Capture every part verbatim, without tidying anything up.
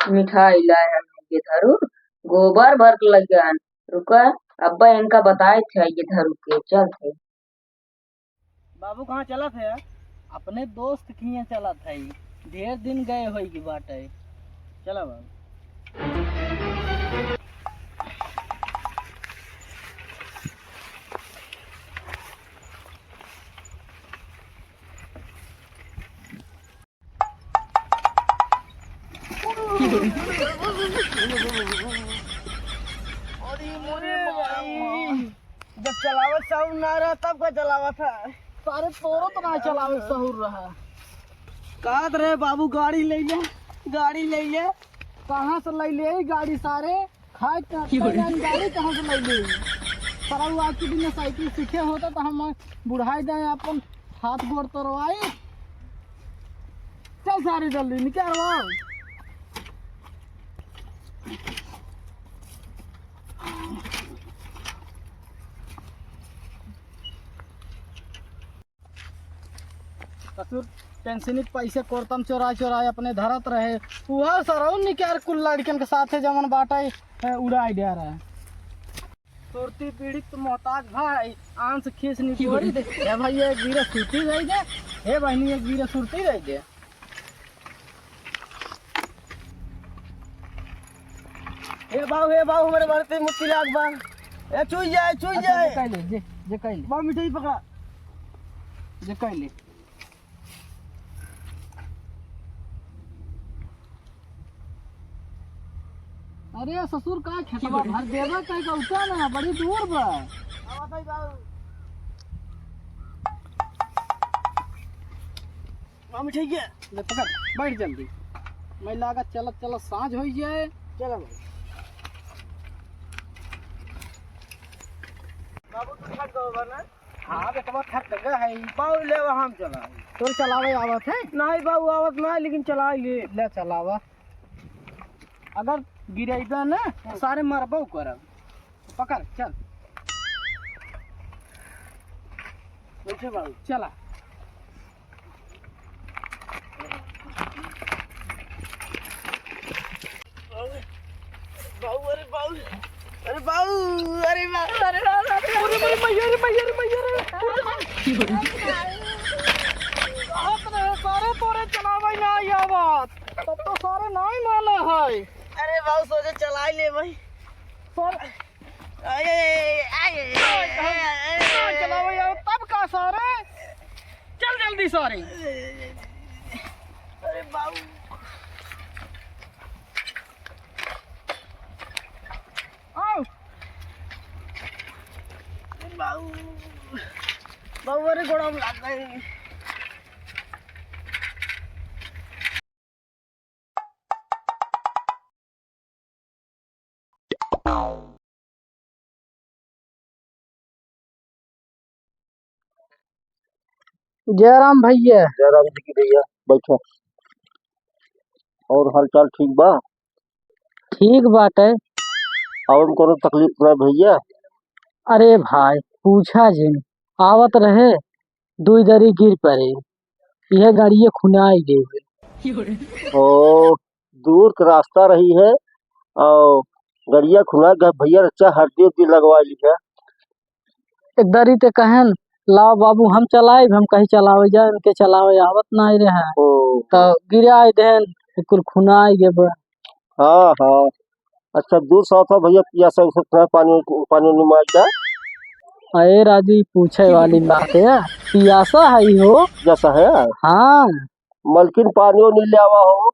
मिठाई लाए हैं ये धरू, गोबर भर के लगे हैं। रुका, अब्बा इनका बताए थे ये धरू के, चल थे। बाबू कहाँ चलत है? अपने दोस्त किहाँ चलत है, ढेर दिन गए होई की बाटे। चला बाबू। अरे मोरे भाई, जब चलावत सहूर ना रहा तब का चलावत है। सारे तोरो तो ना चलावे सहूर रहा। कहत रहे बाबू गाड़ी ले ले, गाड़ी ले ले। कहाँ से ले ले ई गाड़ी सारे? खाए के की हो रही? गाड़ी कहाँ से ले ले? सारा वो आज के दिन में साइकिल सीखे होता तो हम बुढ़ाई जाए अपन हाथ गोड़ तोड़वाई। चल सारे जल्दी निकल आओ। ससुर पेंशनी के पैसे कोरतम चोराए चोराए अपने धरत रहे। वह सरऊ निकार कुल लड़कन के साथे जवन बाटे, ए, उड़ाए दे रहा है। सुरती पीढ़ी तो मोहताज भाई, आन से खींच निपोरी दे। हे भाई, एक बीरा सुरती रही दे। हे बहनी, एक बीरा सुरती रही दे। हे बाऊ, हे बाऊ, हमरे बरती मुक्ति लाग बा। ए, चुई जाए, चुई अच्छा, जाए। जे कह ले, जे, जे कह ले। बाऊ, मिठाई पकड़ा। जे कह ले। अरे ससुर, का खेतवा भर देबा, कहीं का उठा ना, बड़ी दूर बा। आवा भाई बाऊ। मामी ठीक है। ले पकड़, बैठ जल्दी। मैं लागत चलत चलत साँझ होई जाए। चलो भाई। बाबू, तू थक गए बा ना? हाँ बेटवा, थक गए है। बाबू, ले हम चला। तोर चलावे आवत है? नहीं बाबू, आवत ना, लेकिन चला ले। ले चलावा। अगर गिरेबे ना, तो सारे मरबो करब। पकड़, चल। बैठे बाबू। चला। बाबू, अरे बाबू, अरे बाबू, अरे बाबू, अरे बाबू, अरे बाबू। अरे, अरे, मैया, अरे मैया, अरे मैया, अरे। कहत रहे सारे तोरे चलावे ना आई आवत, तब तो सारे नाई माने है। अरे बाबू, सोचे चला ले भाई। सारे आए, आए, आए, आए, आए, आए, आए। चलावे आओ, तब का सारे? चल जल्दी सारे। अरे बाबू। आओ। बाबू। बाबू, अरे गोड़ा में लाग गई। जय राम भैया। जय राम जी की भैया, बैठो। और हाल चाल ठीक बा? ठीक बाटे। और कोनो तकलीफ ना भैया? अरे भाई, पूछा जिन, आवत रहे, दुई दरी गिर परे, यह गाड़िया खुनाई गई। ओ, दूर के रास्ता रही है और गड़िया खुना गए भैया, अच्छा हड्डी उड्डी लगवा ली है। एक दारी ते कहन, "लाओ बाबू, हम चलाइब।" हम कहीं चलावे जाए, इनके चलावे आवत नाई रहे। ओ। तो गिराए देन, कुल खुनाई गे बा। हाँ, हाँ। अच्छा, दूर से आवत भैया, पियासा उसे पानी, पानी उनी मार के। अरे राजू, ई पूछे वाली बात है, पियासा है ई हो। जैसा है? हाँ। मलकिन पानी उनी ले आवा हो।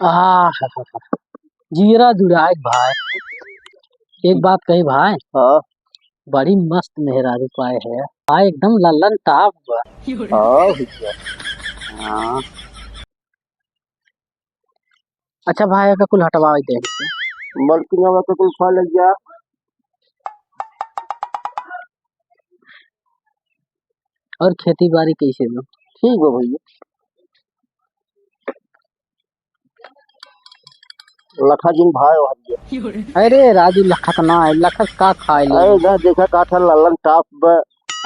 आह, जीरा जुड़ाए भाई। एक बात कही भाई। हाँ। बड़ी मस्त मेहरारू पाए है। हाँ, एकदम लल्लन टाप बा। हाँ भैया। हाँ। अच्छा भाई, एका कुल हटवावे दे। मलकिन, अब एका कुल उठा ले जा। और खेती बाड़ी कैसे बा? ठीक बा भैया। लखा जिन भाई हो भैया। अरे राजू, लखा तो ना है, लखा का खाए ले? अरे ना, देखा का था लल्लन टाप बा।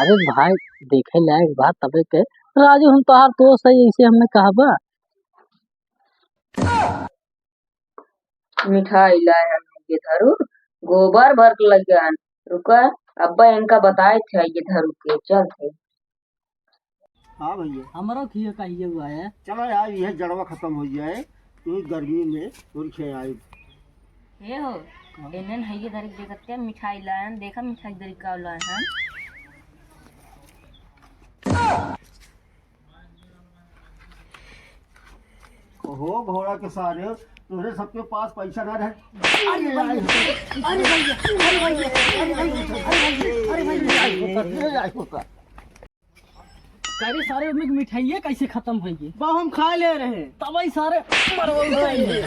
अरे भाई, देखे लायक बात तबे के। राजू, हम तोहार दोस्त है, ऐसे हमने कहा बा। मिठाई लाए हम ये धरू, गोबर भर के लगे आन। रुका, अब्बा इनका बताए थे ये धरू के, चल थे। हाँ भैया। हमरो खिए का ये हुआ है। चलो यार, ये जड़वा खत्म हो जाए, ये गर्मी में उनके आए। ये हो, हाँ। इन्हन है ये धर के देखत के मिठाई लायन, देखा मिठाई दरी का लायन हम। ओहो, घोड़ा के सारे, तोरे सबके पास पैसा ना रहे। अरे भैया, अरे भैया, अरे भैया, अरे भैया, अरे भैया, अरे भैया। अरे सारे, उनमें मिठाइये कैसे खत्म होइगी? बा, हम खा ले रहे। तब ही सारे मरवा उठाएंगे।